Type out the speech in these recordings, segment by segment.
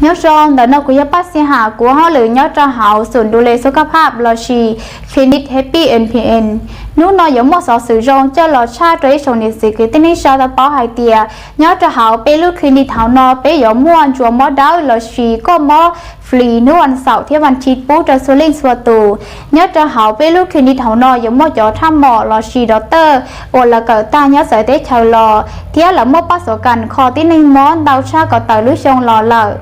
Nyob zoo, ntawm no kuv yog Paj Xia Ham, kuv ua hauj lwm nyob rau hauv xum du le xu kab phaj lossis clinic Happy N P N. Hnub no yuav muaj xov xwm zoo coj los tshaj rau ib tsoom niam txiv kwv tij neej tsa tau paub hais tias nyob rau hauv peb lub clinic hauv no peb yuav muaj ntsuas mob dawb lossis koj mob free hnub vas xaum thiab vas thiv pub rau txhua leej txhua tus. Nyob rau hauv peb lub clinic hauv no yuav muaj cov thaj mom lossis doctor uas lawv kawm tag nyob txawv teb chaws los thiab lawv muaj paj xuam kam kho tib neeg mob ntau tshaj kaum tawm lub xyoo los lawm.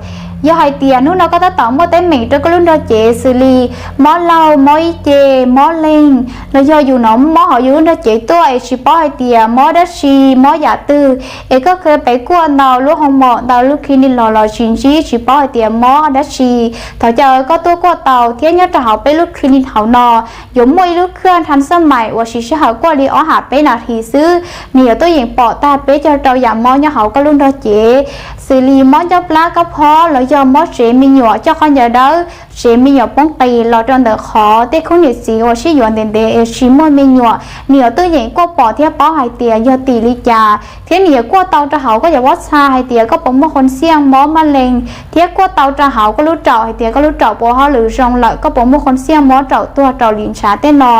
Yog hais tias hnub no koj tab tom muaj teeb meem rau koj lub nrog cev xws li mob laug, mob ib ce, mob leeg, los yog yus hnov mob hauv yus lub nrog cev tuaj es tsis paub hais tias mob dab tsi, mob yam twg, es koj kheev pem kuaj ntau lub hoo mom ntau lub clinic los los tsis ntsib, tsis paub hais tias mob dab tsi, thov caw koj tuaj kuaj tau thiab nyob rau hauv peb lub clinic hauv no yuav muaj ib lub khaj thas xab mais uas siv sij hawm kuaj li ob ham peb nas this xwb, nws yuav tuaj yeem pom tag peb caug rau yam mob nyob hauv koj lub nrog cev, xws li mob ncauj plab kab phob los yog mob tsev me nyuam coj qhov ncaws dawb, tsev me nyuam poob qis los rau ntawm qhov tej khub niam txiv uas sib yuav ntev ntev es tsis muaj me nyuam, nws yuav tuaj yeem kuaj pom thiab paub hais tias yog tim li cas, thiab nws yuav kuaj tau rau hauv koj cov pob txha hais tias koj puas muaj qhov xiaj mob maj leeg, thiab kuaj tau rau hauv koj lub raum hais tias koj lub raum puas hauj lwm zoo lawm, koj puas muaj qhov xiaj mob raum tuag raum lim ntshav tej no,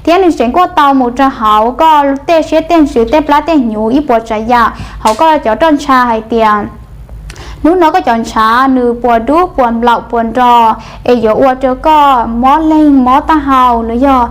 thiab nws tseem kuaj tau mus rau hauv koj tej siab tej ntsws tej plab tej hnyuv ib puas tsav yam hauv koj cov roj ntsha hais tias hnub no koj cov ntshav nws puas dub puas nplaum puas nro, es yuav ua rau koj mob leeg mob taub hau los yog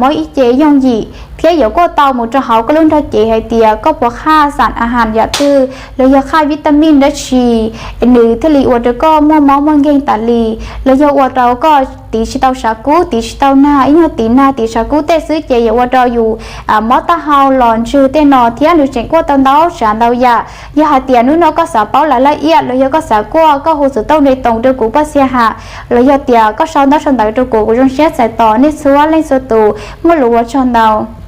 mob ib ce yooj yim, thiab yuav kuaj tau mus rau hauv koj lub nrog cev hais tias koj puas qhaj xam a has yam twg los yog qhaj vitamij dab tsi, nws thiaj li ua rau koj muaj mob muaj nkeeg tas li, los yog ua rau koj tiv tsis tau sav kub, tiv tsis tau nag, ib nyuag tiv nag tiv sav kub tej xwb ces yuav ua rau yus mob taub hau los ntswg tej no, thiab nws tseem kuaj tau ntau tsav ntau yam. Yog hais tias hnub no koj xav paub lawv laj iaj los yog koj xav kuaj, koj hu xov tooj nres toos rau kuv Paj Xia Ham, los yog tias koj sau ntaub sau ntawv rau kuv, kuv zoo siab txais tos nej txhua leej txhua tus. Muaj lus ua tsaug ntau.